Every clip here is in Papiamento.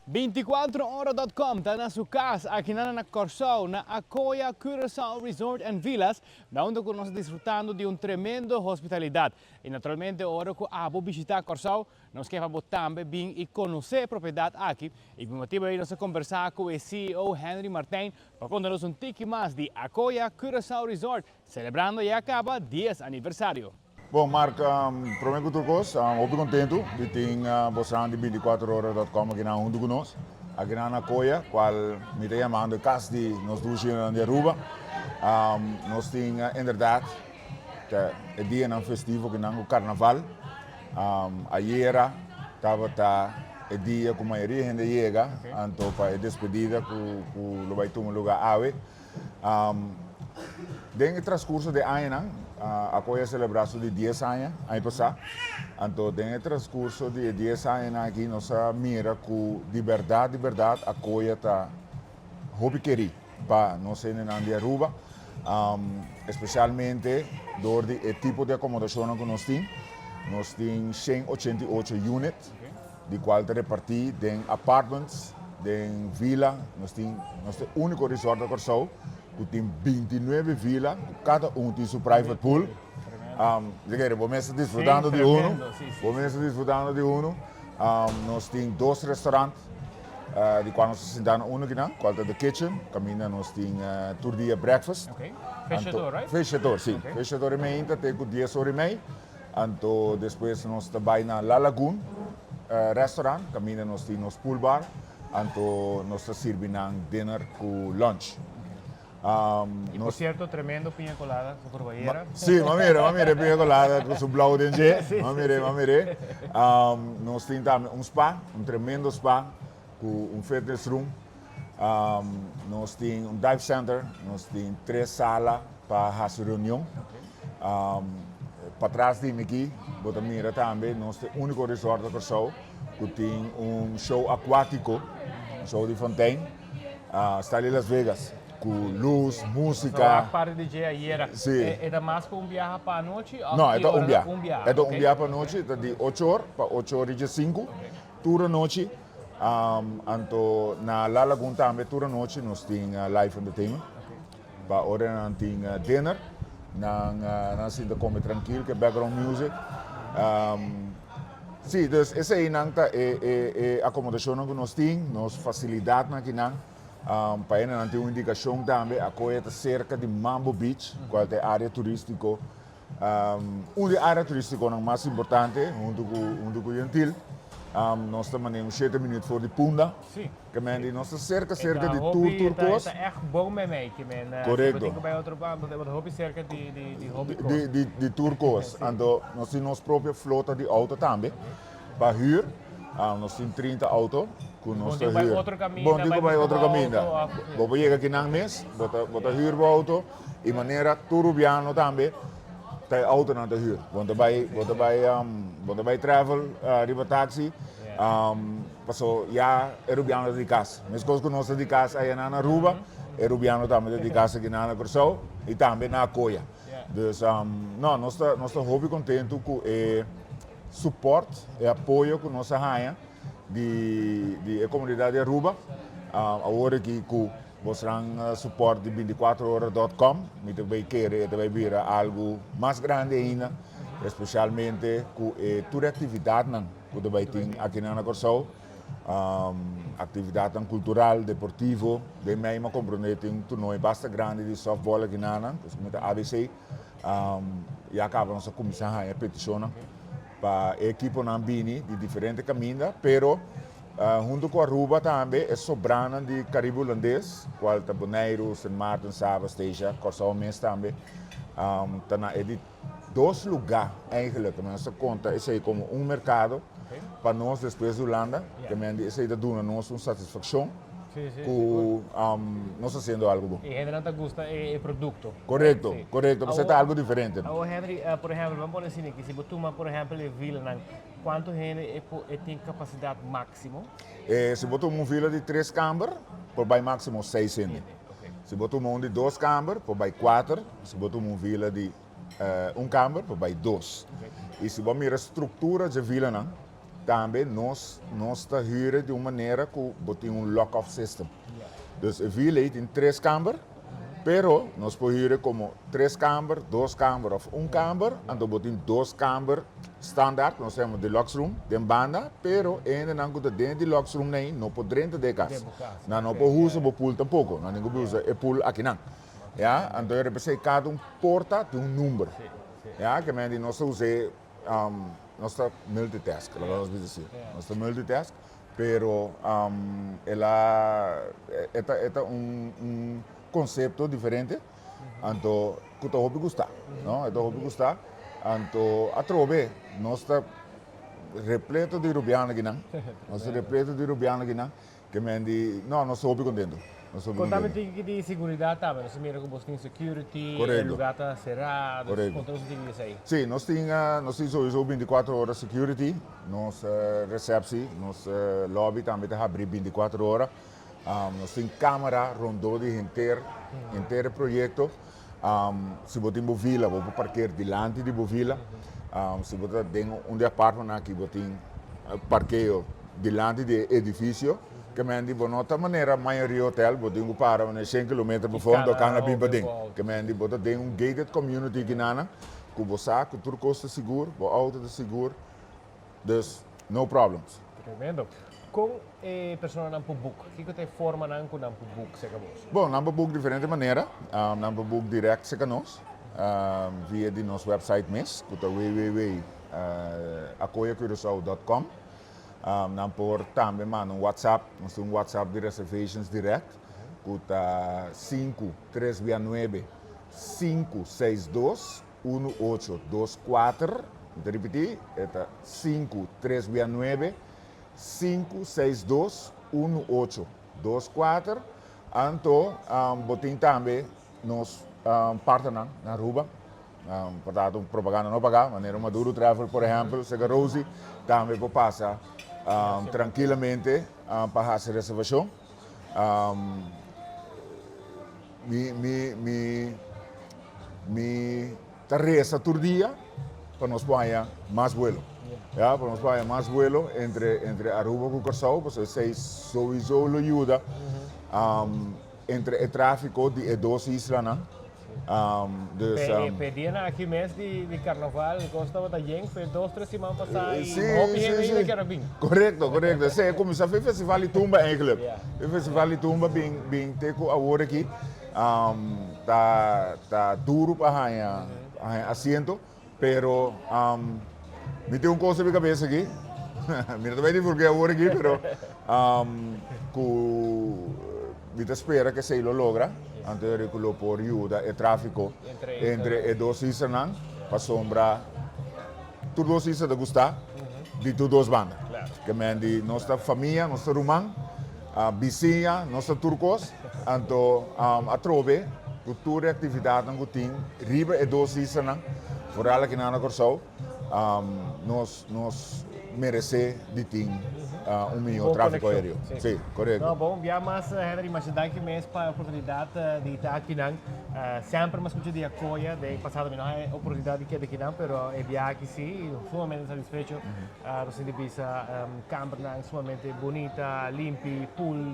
24ora.com ta na su cas aki na Corsou, na Acoya Curaçao Resort and Villas, na unda cu nos ta disfrutando di un tremendo hospitalidad. Y naturalmente, ora cu abo bishita Corsou, nos kier pa tambe bin y conoce e propiedad aki. Y pa motibo ey nos a combersa cu e CEO Henry Martijn pa conta nos un tiki mas di Acoya Curaçao Resort, celebrando ya caba 10 aniversario. Bon, Mark, prome cu tur cos, hopi contento di tin boso di 24ora.com aki na hunto cu nos. Aki na Acoya, cual mi ta yamando cas di nos dushi di Aruba. Nos tin inderdaad e dia festivo cu nan carnaval. Ayera tabata e dia cu mayoria hende yega, anto pa e despedida cu lo bay tuma lugar awe. Den transcurso di aña, Acoya a celebra di 10 aña, aña pasa. Anto, den transcurso di 10 aña aki, nos a mira cu di berdad, di berdad, Acoya ta hopi keri pa nos di Aruba. Especialmente door di e tipo di acomodacion cu nos tin. Nos tin 188 unit, di cual ta reparti den apartments, den villa. Nos tin nos e unico resort di Corsou cu tin 29 villa, cada un tin su private pool. Bo mes ta disfrutando di uno. Bo mes ta disfrutando di uno. Nos tin dos restaurant, di cual nos ta sinta uno aki nan, cual ta The Kitchen, caminda nos tin tur dia breakfast. Okay. Fechador, right? Fechador, si. Fechador y mei te cu 10 or y mei. Anto despues nos ta bay na La Lagoon restaurant, caminda nos tin nos pool bar. Anto nos ta sirbi nan dinner cu lunch. Y por cierto, tremendo piña colada, su curballera. Si, m'a mira, m'a mira piña colada cu su blauw den dje. M'a mira, m'a mira. Nos tin tambe un spa, un tremendo spa cu un fitness room. Nos tin un dive center, nos tin tres sala pa haci reunion. Patras di mi aki, bo ta mira tambe, nos ta e unico resort di Corsou cu tin un show acuatico, un show di fontein, style Las Vegas, cu luz, musica. So, parte di dje ayera. Si. E mas cu un biaha pa anochi? No, e un biaha. Un biaha. E un biaha pa anochi, ta di 8 or pa 8 or y 5, tur anochi. Anto na La Lagoon tambe tur anochi nos tin live entertainment. Pa ora nan tin dinner, nan sinta come trankil cu background music. Si, dus esey nan ta e acomodacion cu nos tin, nos facilidad nan aki nan. Pa nan tin un indicacion tambe, Acoya ta cerca di Mambo Beach, cual ta e area turistico. Un di e area turistico nan mas importante, hunto cu Gentil. Nos ta un 7 minuut for di Punda. Kiermen nos ta cerca, cerca di tur cos. Ta echt bon mee mee, kiermen. Correcto. Bo bay otro banda, ta hopi cerca di hopi cos. Di tur cos. Anto, nos tin nos propio flota di auto tambe, pa huur. Nos tin 30 auto cu nos ta huur. Otro caminda. Bon, tin bay otro caminda. Bo yega aki nan mes, bo ta huur bo auto, y manera tur rubiano tambe, ta e auto nan ta huur. Bo ta bay travel riba taxi, paso ya e rubiano ta di cas. Mescos cu nos ta di cas aya na Aruba, e rubiano tambe ta di cas aki na Corsou y tambe na Acoya. Dus, no, nos ta hopi contento cu e support y apoyo cu nos a haya di e comunidad di Aruba. Awor aki cu boso support di 24ora.com, mi ta bay kere, ta bay bira algo mas grandi ainda, especialmente cu e tur actividad nan cu ta bay tin aki na Corsou. Actividad cultural, deportivo, den mei m'a comprende tin un torneo basta grandi di softball aki na nan, cu ta ABC. Ya caba nos a cuminsa haya peticion pa ekipo nan bini di diferente caminda, pero hunto cu Aruba tambe e sobranan di Caribe Hulandes, cual ta Bonaire, Sint Maarten, Saba, Statia, Corsou mes tambe, ta na e di dos lugar eigenlijk, nos ta conta esey como un mercado pa nos despues di Hulanda, kiermen esey ta duna nos un satisfaccion cu nos ta haciendo algo bon. Y hende nan ta gusta e producto. Correcto, pasobra ta algo diferente. Awor, Henry, por ehempel, ban pone asina aki, si bo tuma, por ehempel, e villa nan, cuanto hende e tin capacidad maximo? Si bo tuma un villa di tres camber, por bay maximo seis hende. Si bo tuma un di dos camber, por bay cuater. Si bo tuma un villa di un camber, por bay dos. Y si bo mira structura di villa nan, Tambe nos nos ta hür di un manera ku bo tin un lock-off system. Dus e villa ei tin tres kamber, pero nos por hür komo tres kamber, dos kamber òf un kamber, anto bo tin dos kamber standaard, nos ta yama deluxe room, den banda, pero e hendenan ku ta den e deluxe room ei no por drenta den e kas. Nan no por usa bo pool tampoko, nan tin ku usa e pool akinan. Ya, anto e repesei kada un porta tin un number. Ya, ke men di nos ta us'é. Nos ta multitask, laga nos bisa así. Nos ta multitask, pero el a, e ta, e ta un, un concepto diferente, anto cu ta hopi gusta, no? E ta hopi gusta, anto atrobe nos ta repleto di rubiano akinan, nos ta repleto di rubiano akinan. Ke men di, no, nos ta hopi kontentu. Nos ta hopi Konta mi kontentu. tiki di seguridat tambe. Nos a mira ku bos tin security, e Korekto. lugar ta será, dus Korekto. konta nos un tiki di esei. Sí, nos tin, nos tin souiso bintikuater ora security, nos resepsi, nos lobby tambe ta habrí bintikuater ora. Nos tin kamera rondó di henter, henter e proyekto. Si bo tin bo villa, bo por parker dilanti di bo villa. Si bo ta den un di apartmentnan aki, bo tin parkeo dilanti di e edifisio. Ke men di bo no ta manera mayoria hotel, bo tin ku para un shen kilometer pafó, anto kana bin paden. Ke men di bo ta den un gated community kinanan, ku bo sa ku tur kos ta sigur, bo outo ta sigur. Dus, no problems. Tremendo. Kon e personanan por boek? Kiko ta e formanan ku nan por boek serka bos? Bon, nan por boek diferente manera. Nan por boek direct serka nos via di nos website mes, ku ta www akoyacuracao dot com. Nan por tambe manda un WhatsApp, nos tin un WhatsApp di reservations direct ku ta sinku tres bia nuebe sinku seis dos Unu ocho dos kuater, mi ta ripití, e ta sinku tres bia nuebe, sinku seis dos, unu ocho dos kuater. Anto bo tin tambe nos partnernan na Aruba, por tanto propaganda no pagá, manera Maduro Travel por ehèmpel, Sega Rosie, tambe por pasa trankilamente pa hasi reservashon. Mi, mi, mi, mi ta reza tur dia pa nos por haña mas vuelo. Ya, pa nos por haña mas vuelo entre, entre Aruba ku Kòrsou, pasobra esei souiso lo yuda entre e tráfiko di e dos islanan. Dus, Pe dianan aki mes di, di karnaval, kos tabata yen, fe dos, tres siman pasá i Sí, hopi sí, hende sí. ainda kier a bin. Korekto, korekto. Esei a kuminsá fe festival di tumba eigenlijk. Ja. E festival di tumba bin, bin te ku awor aki. Ta, ta duru pa haña, haña asiento, pero mi tin un kos den mi kabes aki. Mi no ta bai divulg'é awor aki, pero ku mi ta spera ku esei lo logra, anto e ku lo por yuda e tráfiko entre e dos islanan, pasobra tur dos isla ta gusta di tur dos banda. Ke men di nos ta famia, nos ta ruman, bisiña, nos ta tur kos, anto atrobe ku tur e aktividatnan ku tin riba e dos islanan, foral akinan na Kòrsou, nos nos meresé di tin un mihó tráfiko aéreo. Sí, korekto. No, bon, un bia mas Henry, masha danki mes pa e oportunidat di ta akinan. Semper mi a skucha di Akoya, den pasado mi no haña e oportunidat di keda akinan, pero e bia aki sí, sumamente satisfecho. Nos tin di bisa kambernan sumamente bunita, limpi, pool,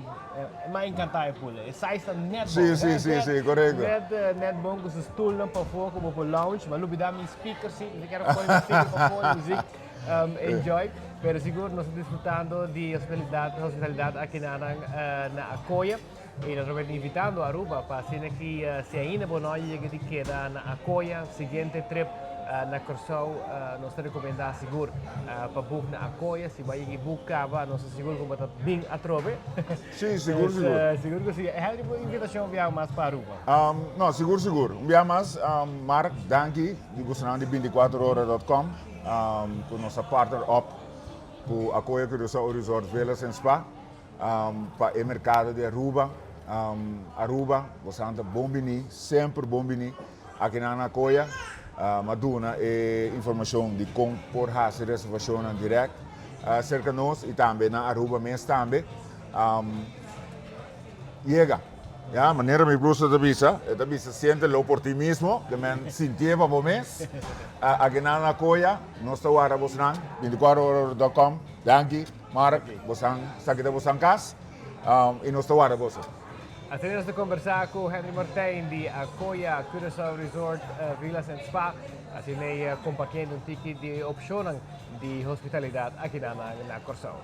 mi a encanta e pool, e size ta net bon. Sí, sí, sí, sí, korekto. Net, net bon ku su stoelnan pafó ku bo por lounge, mi a lubida mi speaker sí, mi kier a pone mi speaker pafó i muziek enjoy, pero sigur nos ta disfrutando di hospitalidad, hospitalidad akinanan na Akoya i nos ta invitando Aruba pa asina ki si ainda bo no a yega di keda na Akoya, siguiente trip na Kòrsou nos ta rekomendá sigur pa buk na Akoya, si bo a yega i buk kaba nos ta sigur ku bo ta bin atrobe. Sí, sigur sigur. Sigur ku si. Henry bo invitashon un biaha mas pa Aruba? No, sigur sigur. Un biaha mas, Mark, danki di bosonan di binticuaterora dot com ku nos a partner up ku Akoya Curaçao Resort Villas and Spa pa e merkado di Aruba. Aruba, bosonan ta bon bini, semper bon bini akinan na Akoya. Mi a duna e informashon di kon por hasi reservashonnan dirèkt serka nos i tambe na Aruba mes tambe. Yega. Ya, manera mi blusa ta bisa, e ta bisa siéntelo por ti mismo, ke men sintié pa bo mes. Akinan na Koya, nos ta warda bosnan, 24ora.com. Danki, Mark, bosan sa kita bosan kas, i nos ta warda boso. Asina nos ta kombersá ku Henry Martijn di Akoya Curaçao Resort Villas and Spa, asina ei kompartiendo un tiki di e opshonnan di hospitalidat akinan na Kòrsou.